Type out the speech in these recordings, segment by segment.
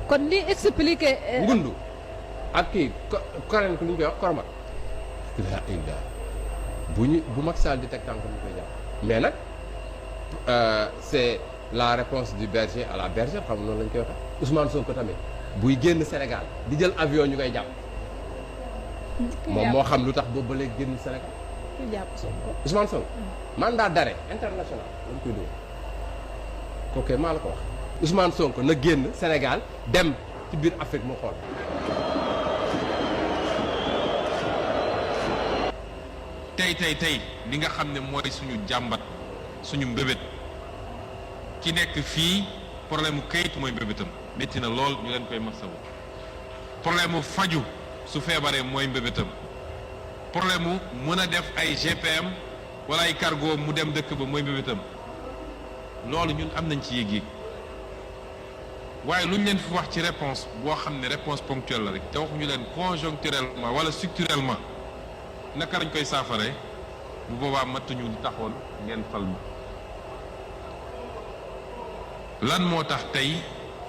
kon li expliqué. ngundu ak kii koren ko lu ñu koy wax kormat illa bu Macky Sall di teg tànk ñu koy jàpp mais nag c'est la réponse du berger à la bergère xam nga noonu lañ koy waxee Ousmane Sonko tamit buy génn Sénégal di jël avion ñu koy jàpp moom moo xam lu tax boobu ba léegi génn Sénégal ku jàpp Sonko. Ousmane Sonko mandat d'arrêt international lañ koy dóor kooku maa la ko wax Ousmane Sonko na génn Sénégal dem ci biir Afrique mu xool tey li nga xam ne mooy suñu jàmbat suñu mbébét ki nekk fii problème mu kayit mooy mbébétam métti na lool ñu leen koy masawu problème mu faju su feebaree mooy mbébétam problème mu mën a def ay GPM wala ay cargo mu dem dëkk ba mooy mbébétam loolu ñun am nañ ci yéeg-yéeg waaye lu ñu leen fi wax ci réponse boo xam ne réponse ponctuelle la rek te waxuñu leen conjoncturellement wala structurellement naka lañ koy saafare bu boobaa matuñu di taxoon ngeen fal ma lan moo tax tey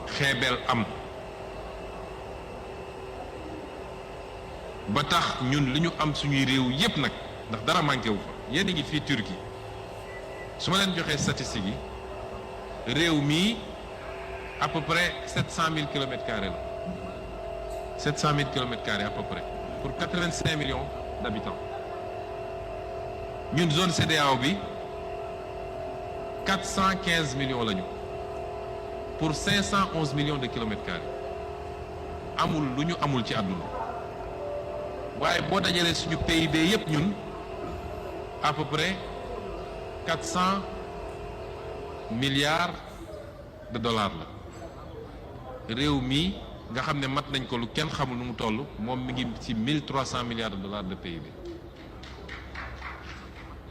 xeebeel am ba tax ñun li ñu am suñuy réew yépp nag ndax dara manqué wu fa yéen a ngi fii Turquie su ma leen joxee statistiques yi réew mii à peu près 700 000 kilomètres carrés la 700 000 kilomètres carrés à peu près pour 85 millions d'habitants ñun zone CEDEAO bi 415 millions lañu pour 511 millions de kilomètres carrés amul lu ñu amul ci àdduna waaye boo dajalee suñu PIB yépp ñun à peu près 400 milliards de dollars la réew mi nga xam ne mat nañ ko lu kenn xamul nu mu toll moom mi ngi ci 1300 milliards de dollars de PIB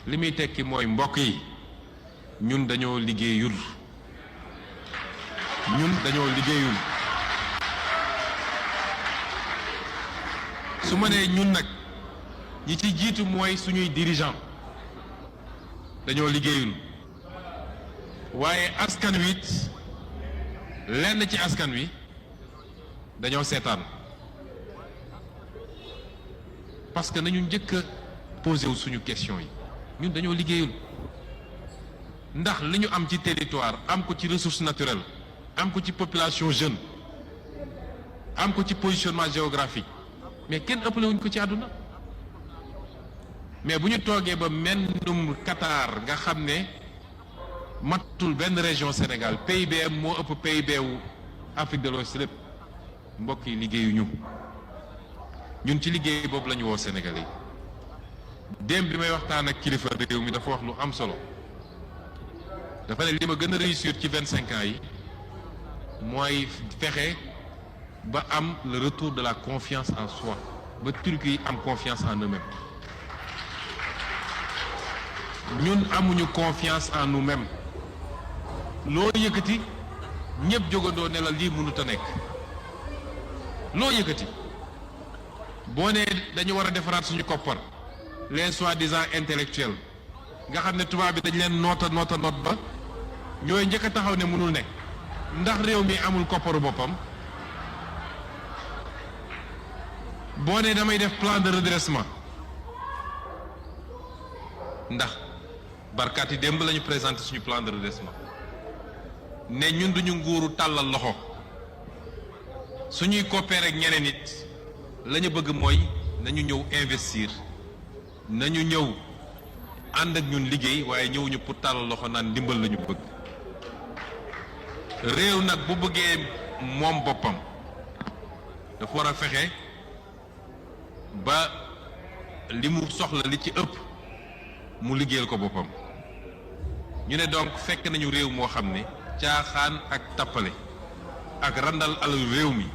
li muy tekki mooy mbokk yi ñun dañoo liggéeyul su ma nee ñun nag ñi ci jiitu mooy suñuy dirigeant dañoo liggéeyul waaye askan wi lenn ci askan wi dañoo seetaan parce que nañu njëkk a posé wu suñu question yi ñun dañoo liggéeyul ndax li ñu am ci territoire am ko ci ressource naturelle am ko ci population jeune am ko ci positionnement géographique mais kenn ëppale wuñ ko ci àdduna mais bu ñu toogee ba mennum Qatar nga xam ne matul benn région Sénégal PIB moo ëpp PIB wu Afrique de l'Ouest lépp mbokk yi liggéeyuñu ñun ci liggéey boobu la ñu woo Sénégalais yi démb bi may waxtaan ak kilifa réew mi dafa wax lu am solo dafa ne li ma gën a réussir ci 25 ans yi mooy fexe ba am le retour de la confiance en soi ba Turcs yi am confiance en eux-mêmes ñun amuñu confiance en nous-mêmes loo yëkkati ñëpp jógandoo ne la lii mënut a nekk loo yëkkati boo nee dañu war a defaraat suñu koppar les soi-disant intellectuels nga xam ne tubaab bi dañ leen noot ba ñooy njëkk a taxaw ne mënul nekk ndax réew mi amul kopparu boppam boo nee damay def plan de redressement ndax barkaat yi démb la ñu présenté suñu plan de redressement ne ñun duñu nguuru tàllal loxo suñuy coopérer ak ñeneen nit la ñu bëgg mooy nañu ñëw investir nañu ñëw ànd ak ñun liggéey waaye ñëwuñu pour tàllal loxo naan ndimbal la ñu bëgg réew nag bu bëggee moom boppam dafa war a fexe ba li mu soxla li ci ëpp mu liggéeyal ko boppam ñu ne donc fekk nañu réew moo xam ne caaxaan ak tappale ak randal alalu réew mi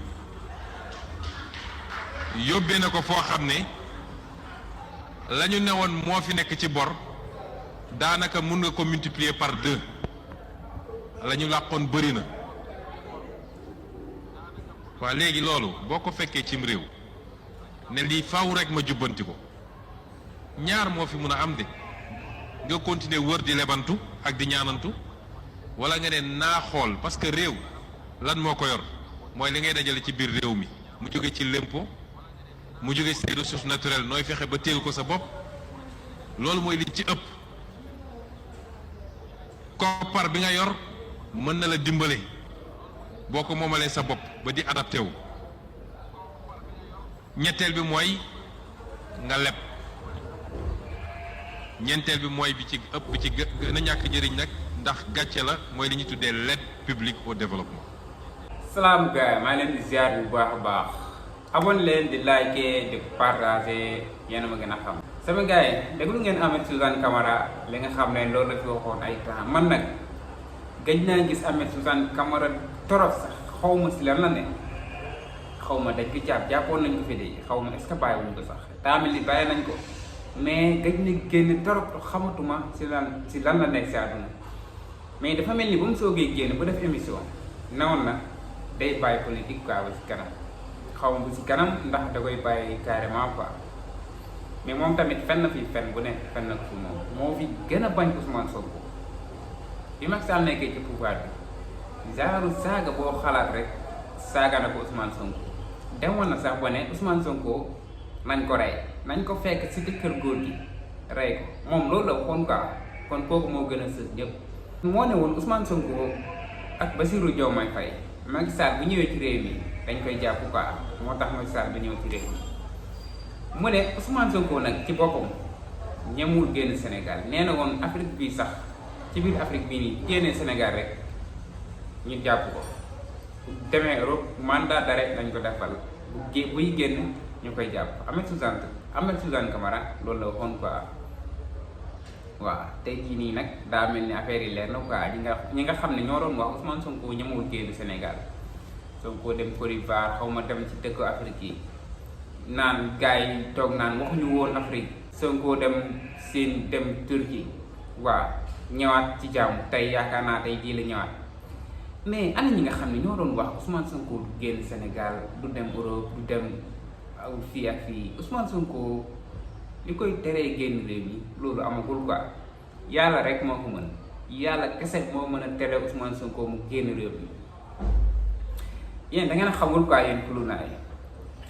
yóbbee na ko foo xam ne la ñu newoon moo fi nekk ci bor daanaka mun nga ko multiplier par 2 la ñu làqoon bëri na waa léegi loolu boo ko fekkee cim réew ne lii faw rek ma jubbanti ko ñaar moo fi mun a am de nga continuer wër di lebantu ak di ñaanantu wala nga ne naa xool parce que réew lan moo ko yor mooy li ngay dajale ci biir réew mi mu jóge ci l'impôt mu jóge ci ressources naturelles nooy fexe ba téel ko sa bopp loolu mooy li ci ëpp koppar bi nga yor mën na la dimbale boo ko moomalee sa bopp ba di adapté wu ñetteel bi mooy nga leb ñeenteel bi mooy bi ci ëpp bi ci gën a ñàkk njëriñ nag ndax gàcce la mooy li ñuy tuddee l'aide publique au développement. salaam gars maa leen di ziar bu baax a baax abonné leen di liker di partager yéen a ma gën a xam. sama gars yi déglu ngeen Ahmed Suzanne Camara li nga xam ne loolu la fi waxoon ay temps man nag gëj naa gis Ahmed Suzanne Camara torop sax xaw ma si lan la ne xaw ma dañ ko jàppoon nañ ko fi de xaw ma est-ce que bàyyiwuñ ko sax taamil li bàyyi nañ ko mais gëj na génn torop xamatuma si lan la nekk si àdduna mais dafa mel ni ba mu soogee génn ba def émission newoon na day bàyyi politique quoi ba si kanam xaw ma bu si kanam ndax da koy bàyyi carrément quoi mais moom tamit fenn na fi fen bu ne fenn na ko moom moo fi gën a bañ Ousmane Sonko bi Macky Sall nekkee ci pouvoir bi genre saaga boo xalaat rek saaga na ko Ousmane Sonko demoon na sax ba ne Ousmane Sonko nañ ko rey nañ ko fekk si kër góor gi rey ko moom loolu la waxoon quoi kon kooku moo gën a sës ñëpp. moo ne woon Ousmane Sonko ak Bassirou Diomaye Faye Macky Sall bu ñëwee ci réew mi dañ koy jàpp quoi moo tax Macky Sall ba ñëw ci réew mi mu ne Ousmane Sonko nag ci boppam ñemul génn Sénégal nee na woon Afrique bii sax ci biir Afrique bii nii génnee Sénégal rek ñu jàpp ko demee Europe mandat d'arrêt lañ ko defal buy génn ñu koy jàpp Ahmed Suzanne Camara loolu la waxoon quoi waaw tey jii nii nag daa mel ni affaire yi leer na quoi ñi nga xam ne ñoo doon wax Ousmane Sonko ñemewul génn Sénégal Sonko dem Côte d'Ivoire xaw ma dem ci dëkk Afrique yi naan gars yi toog naan waxuñu woon Afrique Sonko dem Turquie waaw ñëwaat ci jàmm tey yaakaar naa tey jii la ñëwaat mais ana ñi nga xam ne ñoo doon wax Ousmane Sonko du génn Sénégal du dem Europe du dem fii ak fii Ousmane Sonko li koy teree génn réew mi loolu amagul quoi yàlla rek moo ko mën yàlla kese moo mën a tere Ousmane Sonko mu génn réew mi yéen da ngeen a xamul quoi yéen kulunaay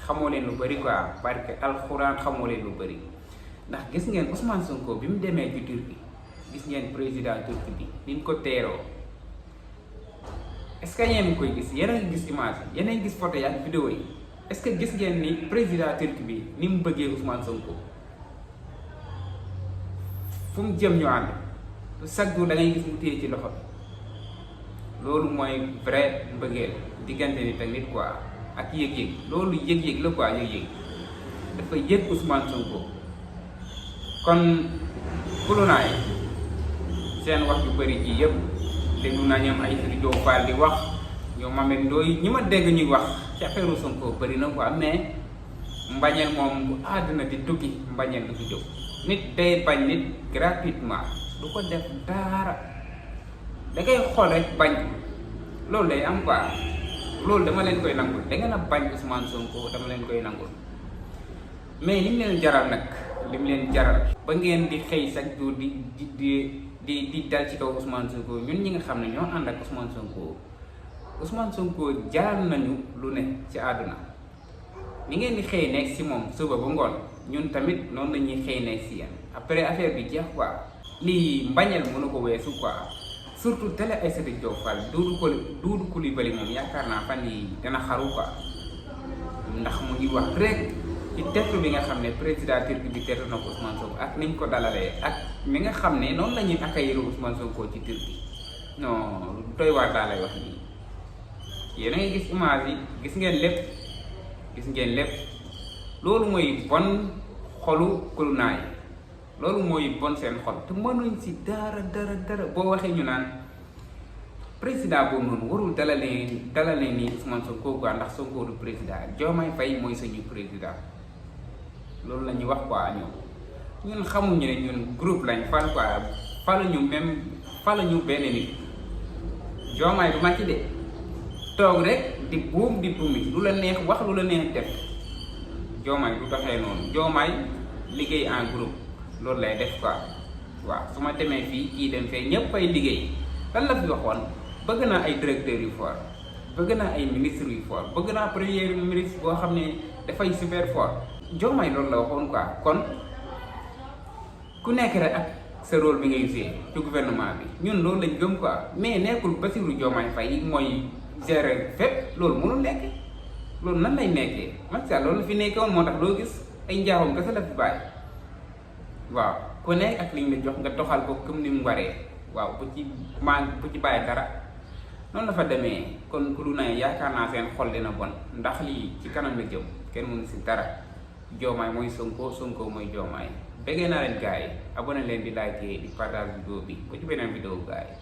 xamoo leen lu bëri quoi parce que alxuraan xamoo leen lu bëri ndax gis ngeen Ousmane Sonko bi mu demee ci Turquie gis ngeen président Turquie bi ni mu ko teeroo est-ce que yéen koy gis yéen a ngi gis image yi yéen a ngi gis photo yi ak vidéo yi est-ce que gis ngeen ni président Turquie bi ni mu bëggee Ousmane Sonko fu mu jëm ñu ànd chaque jour da ngay gis mu téye ci loxo bi loolu mooy vrai mbëggeel diggante nit ak nit quoi ak yëg-yëg loolu yëg-yëg la quoi yëg-yëg dafa yëg Ousmane Sonko kon kulunaay seen wax yu bëri ji yëpp déglu naa ñoom ay Sëriñ Diop Fall di wax ñoom Mamed Ndoye ñi ma dégg ñuy wax ci affaire Sonko bëri na quoi mais mbañeel moom bu àdduna di tukki mbañeel du fi jóg nit day bañ nit gratuitement du ko def dara da ngay xool rek bañ loolu day am quoi loolu dama leen koy nangul da ngeen a bañ Ousmane Sonko dama leen koy nangul mais li mu leen jaral nag li mu leen jaral ba ngeen di xëy chaque jour di dal ci kaw Ousmane Sonko ñun ñi nga xam ne ñoo ànd ak Ousmane Sonko jaral nañu lu ne ci àdduna ni ngeen di xëy nekk si moom suba ba ngoon ñun tamit noonu la ñuy xëy nekk si yéen après affaire bi jeex quoi lii mbañeel mënu ko weesu quoi surtout télé Aïssatou Diop Fall Doudou Coulibaly moom yaakaar naa fan yi dana xaru quoi ndax mu ngi wax rek ci tertu bi nga xam ne président Turquie bi tertu na ko Ousmane Sonko ak niñ ko dalalee ak mi nga xam ne noonu la ñuy accueillir Ousmane Sonko ci Turquie non doy waar daa lay wax nii yéen a ngi gis image yi gis ngeen lépp loolu mooy bon xolu kulunaay loolu mooy bon seen xol te mënuñ si dara boo waxee ñu naan président boobu noonu warul dalalee nii Ousmane Sonko quoi ndax Sonko du président Diomaye Faye mooy suñu président loolu la ñuy wax quoi ñun xamuñu ne ñun groupe lañ fal quoi faluñu benn nit Diomaye du Macky de toog rek di buumi lu la neex wax lu la neex def Diomaye du doxee noonu Diomaye liggéey en groupe loolu lay def quoi waaw su ma demee fii kii dem fee ñëpp ay liggéey lan la fi waxoon bëgg naa ay directeurs yu fort bëgg naa ay ministre yu fort bëgg naa premier ministre boo xam ne dafay super fort Diomaye loolu la waxoon quoi kon ku nekk rek ak sa rôle bi ngay jouer ci gouvernement bi ñun loolu lañ gëm quoi mais nekkul Bassirou Diomaye Faye mooy gérer fépp loolu mënul nekk loolu nan lay nekkee Macky Sall loolu fi nekkee woon moo tax loo gis ay njaaxum kese la fi bàyyi waaw ku nekk ak liñ la jox nga doxal ko comme ni mu waree waaw bu ci bàyyi dara noonu la fa demee kon ku lu ne yaakaar naa seen xol dina bon ndax lii ci kanam la jëm kenn mënu si dara Diomaye mooy Sonko Sonko mooy Diomaye bëggee naa leen gars yi abonné leen di like di partage vidéo bi ba ci beneen vidéo gars yi